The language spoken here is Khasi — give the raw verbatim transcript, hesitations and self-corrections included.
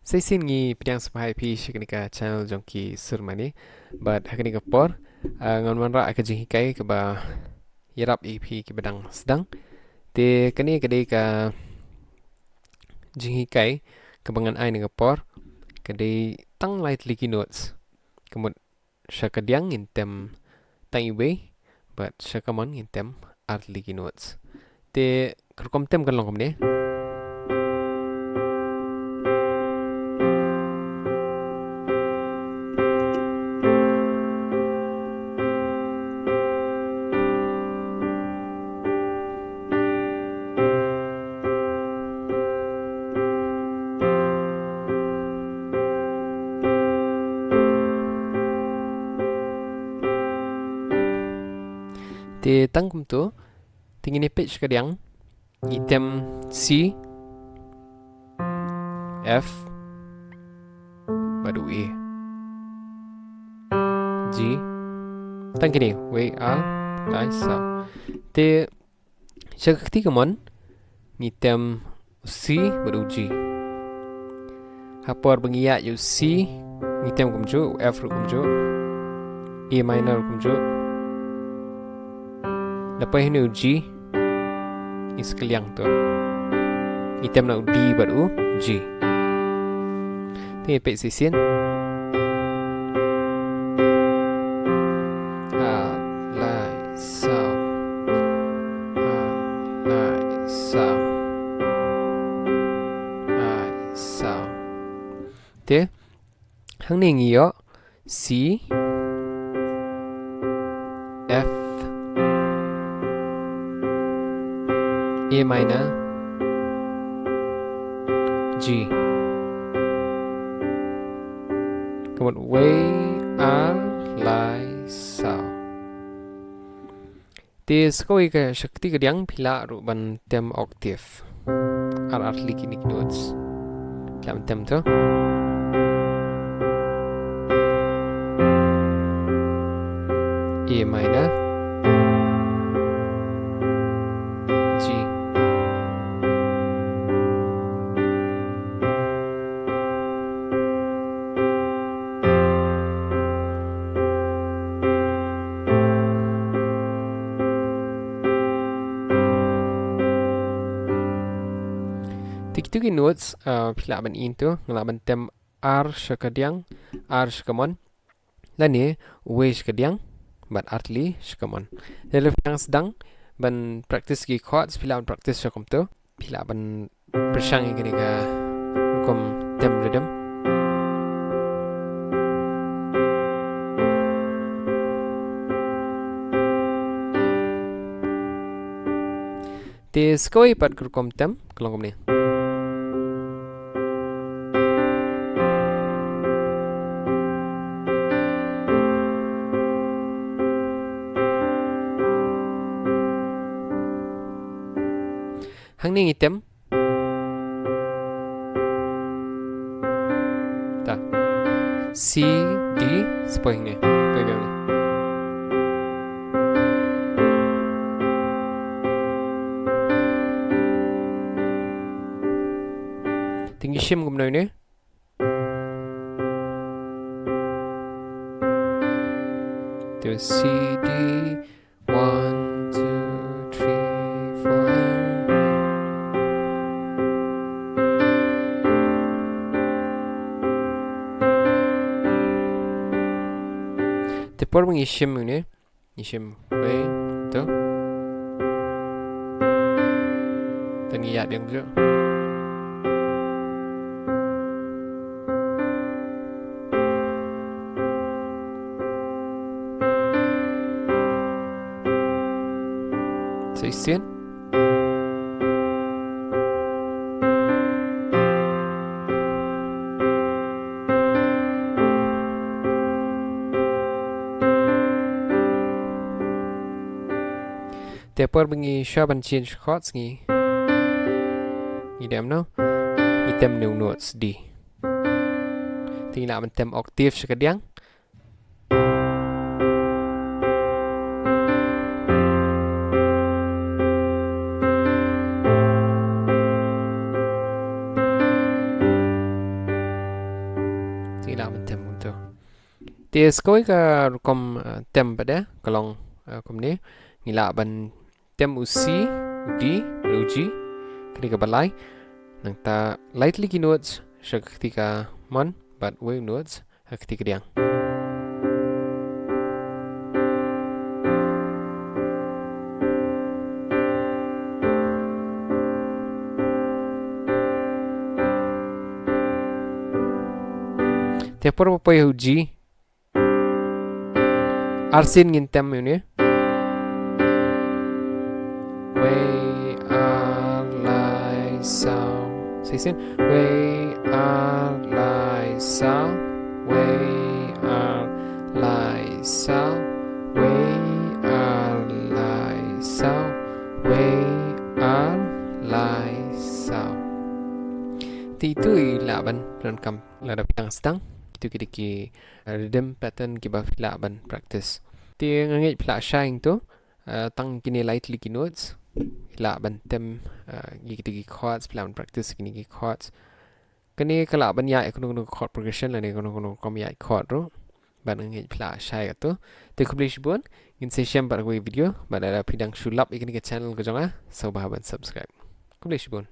Sa shisien ngi pdiang sngewbha ïa phi sha kane ka channel jong ki Sur Mane. Bad ha kane ka por, ah, ngan wanrah ka jinghikai kaba ïarap ïa phi kiba dang sdang. Te kane ka dei ka jinghikai kaba ngan ai na ka por, ka dei tang lai tylli ki notes. Ka mut sha ka diang ngin tem tang iwei, bad sha ka mon ngin tem ar tylli ki notes. Te ka rukom tem kan long kumne. Te tang kumto, te ngin ïa peit sha ka diang, ngi tem C, F, bad u A. G. Tang kine, wei, ar, lai, saw. Te sha ka kti kamon, ngi tem u C bad u G. Ha por ba ngi ïaid ïa u C, ngi tem kumjuh, u F ruh kumjuh, A minor kumjuh. Lada poi hangne u G, ngi skliang to. Ngi tem na u D bad u G. Te ngi peit shisien. Ar, lai, saw. Ar, lai, saw. Lai, saw. Te hangne ngi ïoh C, F, A minor, G. Ka mut wei, ar, lai, saw. Te sa kawei ka sha ka kti ka diang phi lah ruh ban tem octave. Ar ar tylli kine ki notes. Lah ban tem to. A minor, G. Te kito ki notes, ah, phi lah ban ïohi to, nga lah ban tem ar sha ka diang, ar sha ka mon, lane wei sha ka diang, bad ar tylli sha ka mon. Te lada phi dang sdang ban practice ki chords, phi lah ban practice sha kumto, phi lah ban pyrshang ïa kane ka rukom tem rhythm. Te sa kawei pat ka rukom tem ka long kumne. Hangne ngi tem. Ta. C, D, sa poi hangne. Poi biang. Te ngi shim kumno ne? Te C, D, one, two, three, four. Te por ba ngi shim ne, ngi shim wei to. Te ngi ïaid biang kumjuh. Sa shisien. Te por ba ngi shwa ban change chords ngi, ngi dem no, ngi tem new notes D. Te ngi lah ban tem octave sha ka diang. Ngi lah ban tem kumto. Te sa kawei ka rukom, eh, tem pat de ka long, eh, kumne. Ngi lah ban tem u C, u D, u G. Kane kaba lai. Nangta lai tylli ki notes sha ka kti kamon bad wei u notes ha ka kti kadiang. Te por ba poi ha u G, arsien ngin tem ïa une. Wei, ar, lai, saw. Sa shisien. Wei, ar, lai, saw. Wei, ar, lai, saw. Wei, ar, lai, saw. Wei, ar, lai, saw. Te itu i lah ban pyndonkam lada phi dang sdang. Itu ki dei ki, eh, rhythm pattern kiba phi lah ban practice. Te nga ngeit phi lah shai ïa itu, eh, tang kine lai tylli ki notes. Phi lah ban tem, eh, ïa kito ki chords, phi lah ban practice kine ki chords. Kane ka lah ban ïaid ïa kano kano chord progression lane kano kano rukom ïaid chord ruh. Bad nga ngeit phi lah shai ïa katu. Te khublei shibun, ngin sa ïashem bad kawei ka video, bad lada phi dang shu lap ïa kane ka channel ka jong nga, sngewbha ban subscribe. Khublei shibun.